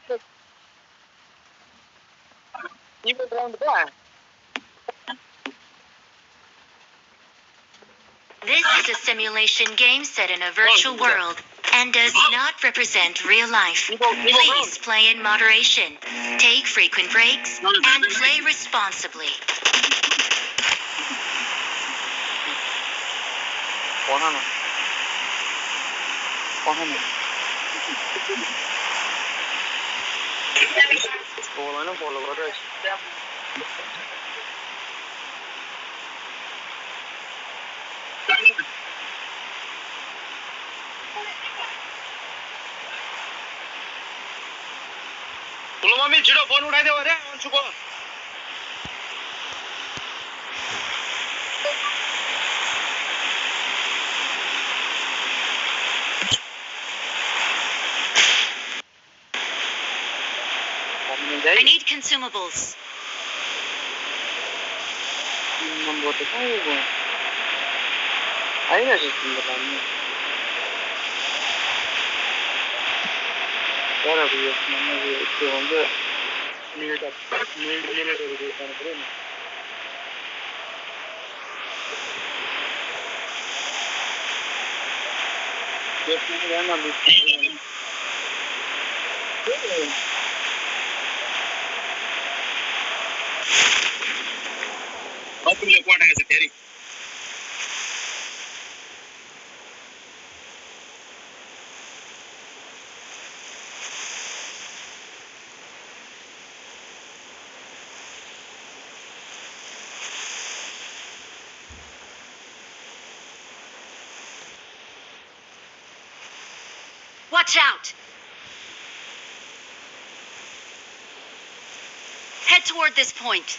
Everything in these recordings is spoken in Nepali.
This is a simulation game set in a virtual world and does not represent real life. Please play in moderation, take frequent breaks, and play responsibly. ठुलो मम्मी छिटो फोन उठाइदेऊ अरे अन्सुको I need consumables. बाथरुमले पठाएको छ फेरि Watch out! Head toward this point.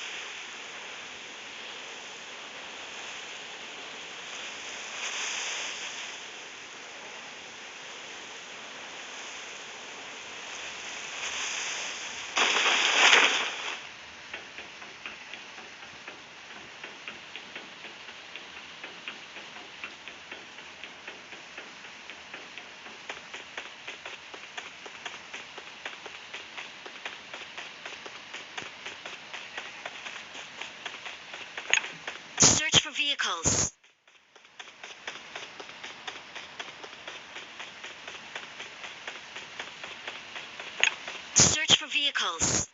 Search for vehicles. Search for vehicles.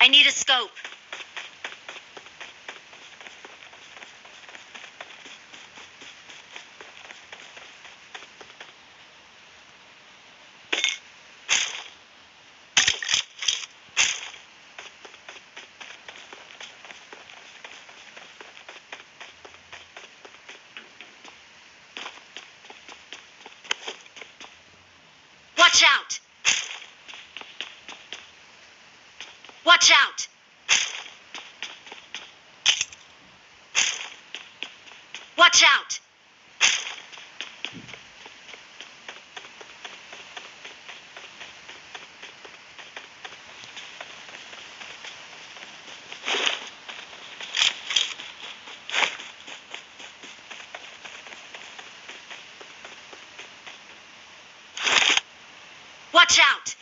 I need a scope. Watch out! Watch out! Watch out! Watch out!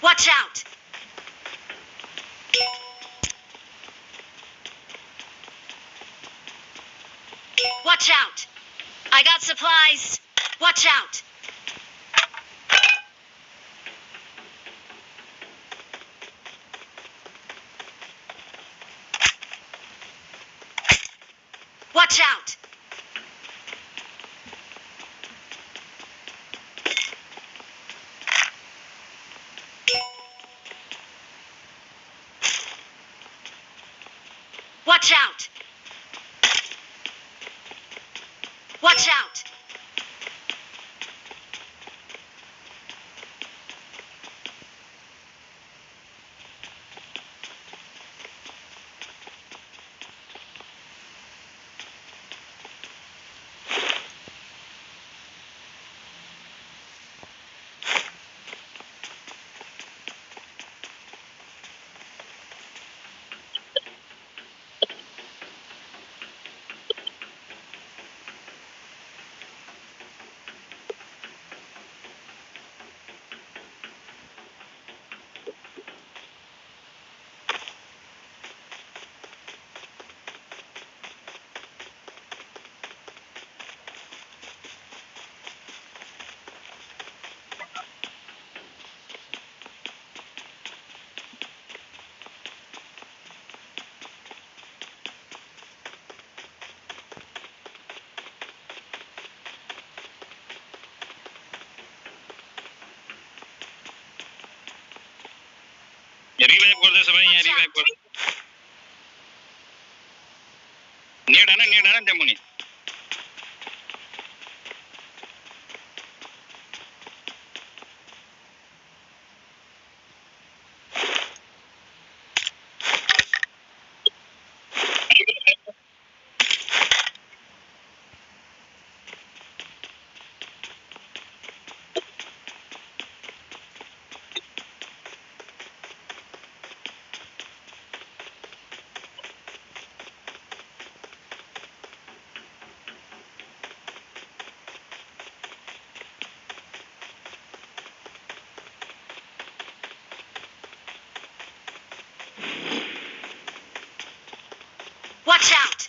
Watch out! Watch out! I got supplies! Watch out! Watch out! Watch out! Watch out! Revive कर दे सबै यहाँ रिवाइव कर नेड आना त्यमुनि Watch out!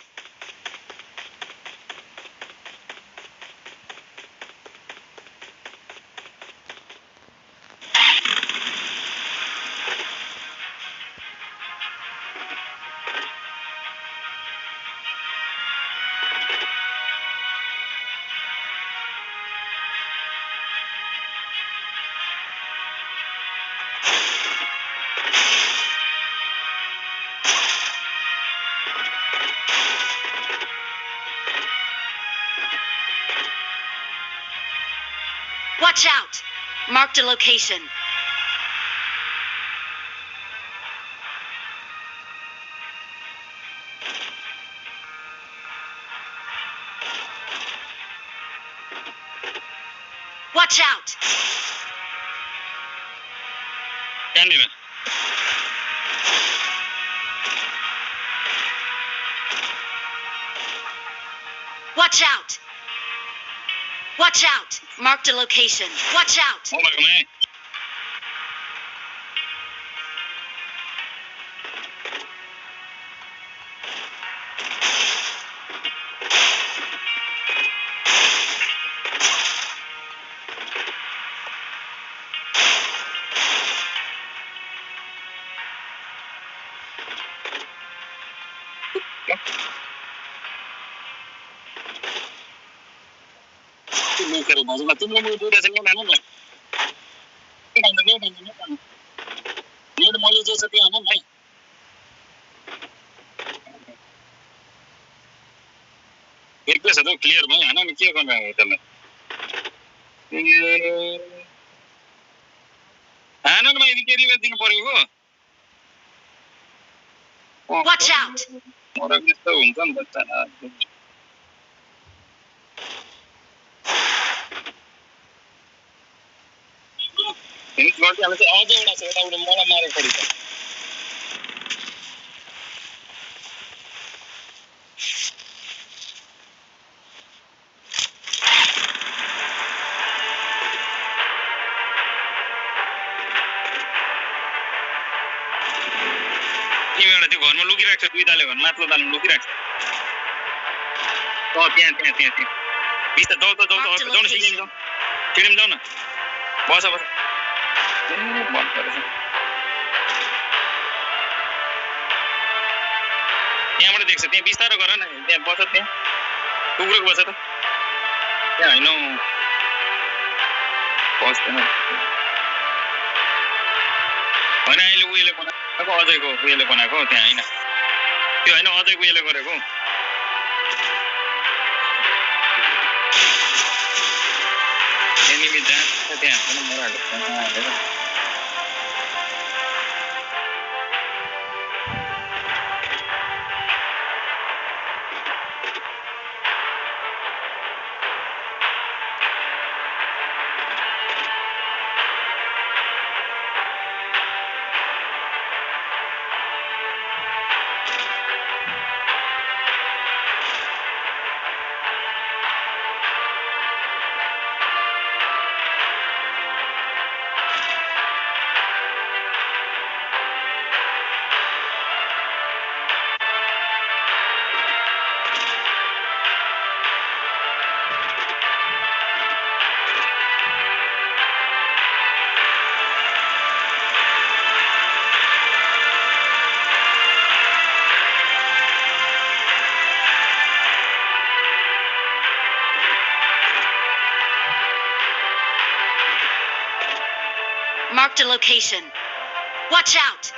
Watch out! Marked a location. Watch out! क्यान्डिला Watch out! Watch out! Marked a location. Watch out! हो भएको नै भजनमा तिम्रो मुख दुईटा छ यहाँ न मैले जे छ त्यो हान न एकैछ त क्लियर भयो हान नि के गर्नु त्यसलाई हान न भाइ के रिभर दिनु पर्यो Watch out! मोरा यस्तो हुन्छ नि बच्चा फिनिस गरिहाल्नु चाहिँ अझै एउटा छ यताबाट मलाई मारेको पऱ्यो त तिमीबाट त्यो घरमा लुकिरहेको छ दुई दाले घर माथिल्लो दाले लुकिरहेको छ त्यहाँ बिस त जाऊ जाऊ न सिँढीमा जाऊ न बस मन परेछ त्यहाँबाट देख्छ त्यहाँ बिस्तारो गर न त्यहाँ बस त्यहाँ टुक्रोको बस त त्यहाँ होइन बस्दैन होइन अहिले उयोले बनाएको अजयको उयोले बनाएको त्यहाँ होइन त्यो होइन अजयको उयोले गरेको एनिमी जहाँ त्यहाँ पनि मराहरू Marked a location. Watch out!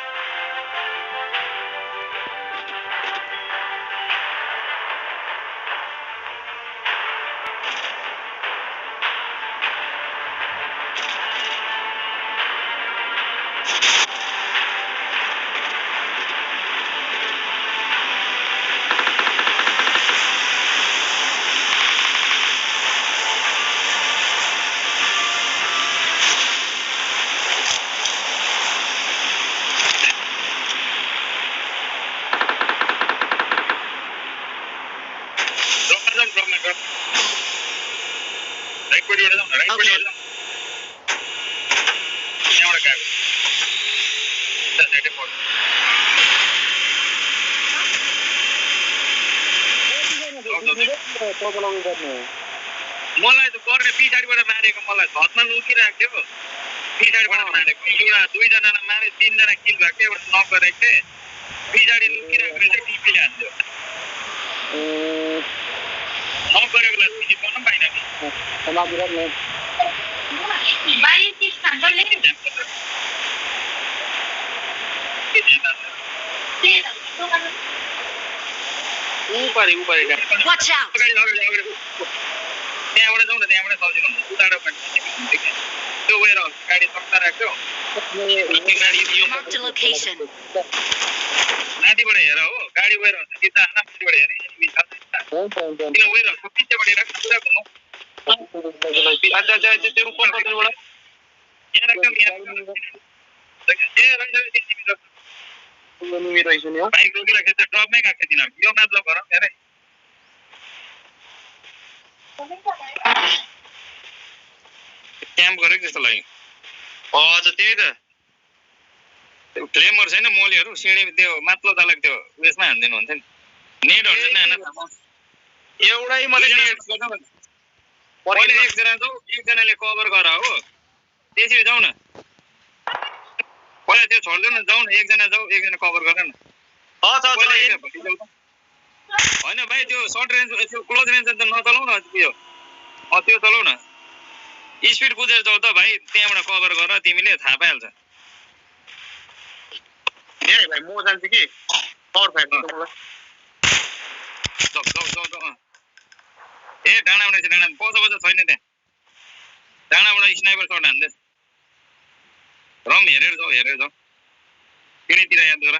मलाई त गर्ने पछाडिबाट मारेको मलाई छतमा लुकिरहेको थियो पछाडिबाट मारेको एउटा दुईजनालाई मारे तीनजना किल भएको थियो एउटा नक गरेको थिएँ पछाडि लुकिरहेको रहेछ टिपीले हान्थ्यो नक गरेकोलाई पिछे पर्न पाइन Watch out! त्यहाँबाट जाउँ न त्यहाँबाट सजिलो हुन्छ उताबाट पनि त्यो वेयर हाउस गाडी सक्दा राख्यो Marked a location. माथिबाट हेर हो गाडी वेयर हाउस सिधा आना माथिबाट हेर एनिमी छ त्यो वेयर हाउसको पिछेबाट राख्नु पुरा घुमाउ अच्छा त्यो कोन कतैबाट यहाँ राख्नु एनिमी रहेछ नि हो बाइक रोकिराखेको छ ड्रपमै गएको छ तिनीहरू यो माथि घर हेरे क्याम्प गरेको जस्तो लाग्यो हजुर त्यही त त्यो क्लेमर छैन मोलीहरू सिँढी त्यो माथिल्लो तलको त्यो उयसमा हान्दिनु हुन्छ नि नेटहरू चाहिँ नाना एउटै मात्रै एकजना जाऊ एकजनाले कभर गर हो त्यसरी जाऊ न पहिला त्यो छोड्देऊ न जाऊ न एकजना जाऊ एकजना कभर गर न होइन भाइ त्यो सर्ट रेन्ज त्यो क्लोज रेन्ज त नचलाउ न त्यो त्यो चलाउ न स्पिड कुदेर जाऊ त भाइ त्यहाँबाट कभर गर तिमीले थाहा पाइहाल्छ ए भाइ म जान्छु कि पावर फाइभ त मलाई जाऊ ए डाँडाबाट चाहिँ डाँडा बज छैन त्यहाँ डाँडाबाट स्नाइपर सर्ट हान्दैछ रम हेरेर जाऊ पिँढीतिर याद गर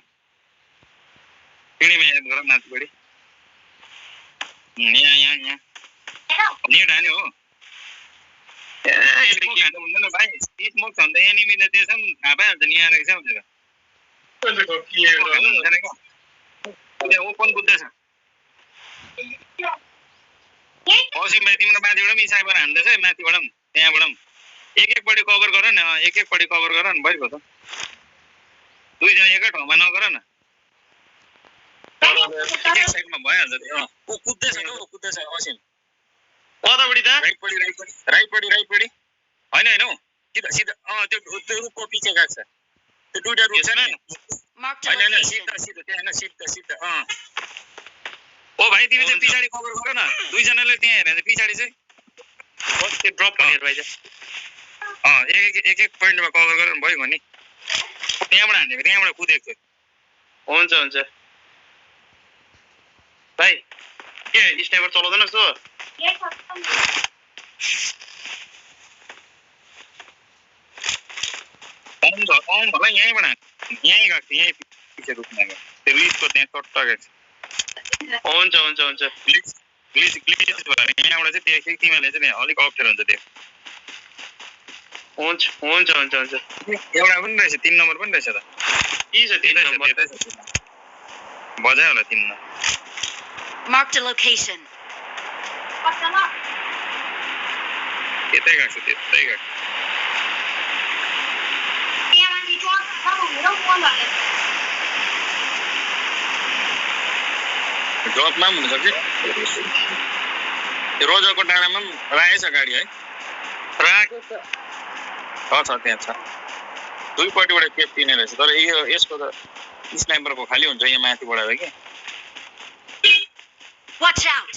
पिँढीमा याद गर माथिपट्टि यहाँ नेट हान्यो हो स्मोक हान्नु हुँदैन भाइ स्मोक छ भने त एनिमीले त्यसो पनि थाहा पाइहाल्छ नि यहाँ रहेछ भनेर ओपन कुद्दैछ असिम भाइ तिम्रो माथिबाट पनि स्नाइपर हान्दैछ माथिबाट पनि त्यहाँबाट पनि एकपट्टि कभर गर न एकपट्टि कभर गर न भइगयो त दुईजना एकै ठाउँमा नगर न एक साइडमा भइहाल्छ कुद्दैछ असिम कतापट्टि त राइटपट्टि होइन हौ सिधा त्यो रुखको पछि गएको छ त्यो दुईटा रुख छ नि होइन सिधा त्यहाँ सिधा ओ भाइ तिमी चाहिँ पछाडि कभर गर न दुईजनाले त्यहाँ हेऱ्यो भने पछाडि चाहिँ त्यो ड्रप गरेर भाइ एक पोइन्टमा कभर गरेर भइगयो नि त्यहाँबाट हानेको त्यहाँबाट कुदेको थियो हुन्छ भाइ के स्नाइपर चलाउँदैनस् तँ होला यहीँबाट यहीँ गएको थियो यहीँ पछि रुखमा गयो त्यो लिजको त्यहाँ चट्ट गएको छ हुन्छ ग्लिच भएर यहाँबाट चाहिँ त्यो तिमीहरूले चाहिँ अलिक अप्ठ्यारो हुन्छ त्यो हुन्छ एउटा पनि रहेछ 3 नम्बर पनि रहेछ त के छ 3 नम्बर बजायो होला 3 नम्बर Marked a location. त्यतै गएको छ ड्रपमा पनि हुनसक्छ त्यो रोजरको डाँडामा पनि राखेछ गाडी है छ त्यहाँ छ दुईपट्टिबाट केप दिने रहेछ तर यसको त स्नाइपरको खाली हुन्छ यहाँ माथिबाट कि Watch out.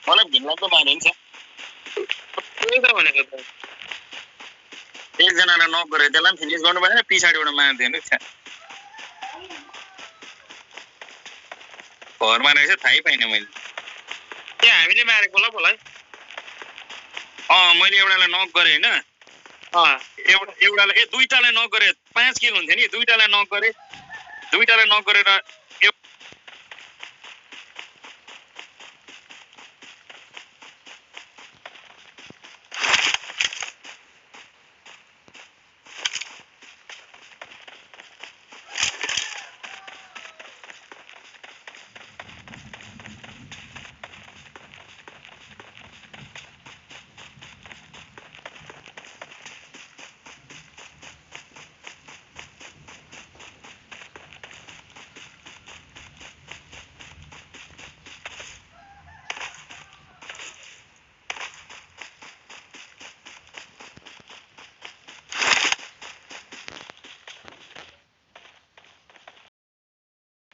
मलाई घिनलाग्दो मार्यो नि भनेको त एकजनालाई नक गरेर त्यसलाई पनि फिनिस गर्नु भएन पछाडिबाट मारिदियो नि घरमा रहेछ थाहै पाइनँ मैले त्यहाँ हामीले मारेको बोला है मैले एउटालाई नक गरेँ होइन एउटालाई दुईटालाई नक गरेँ 5 किल हुन्थ्यो नि दुईटालाई नक गरेर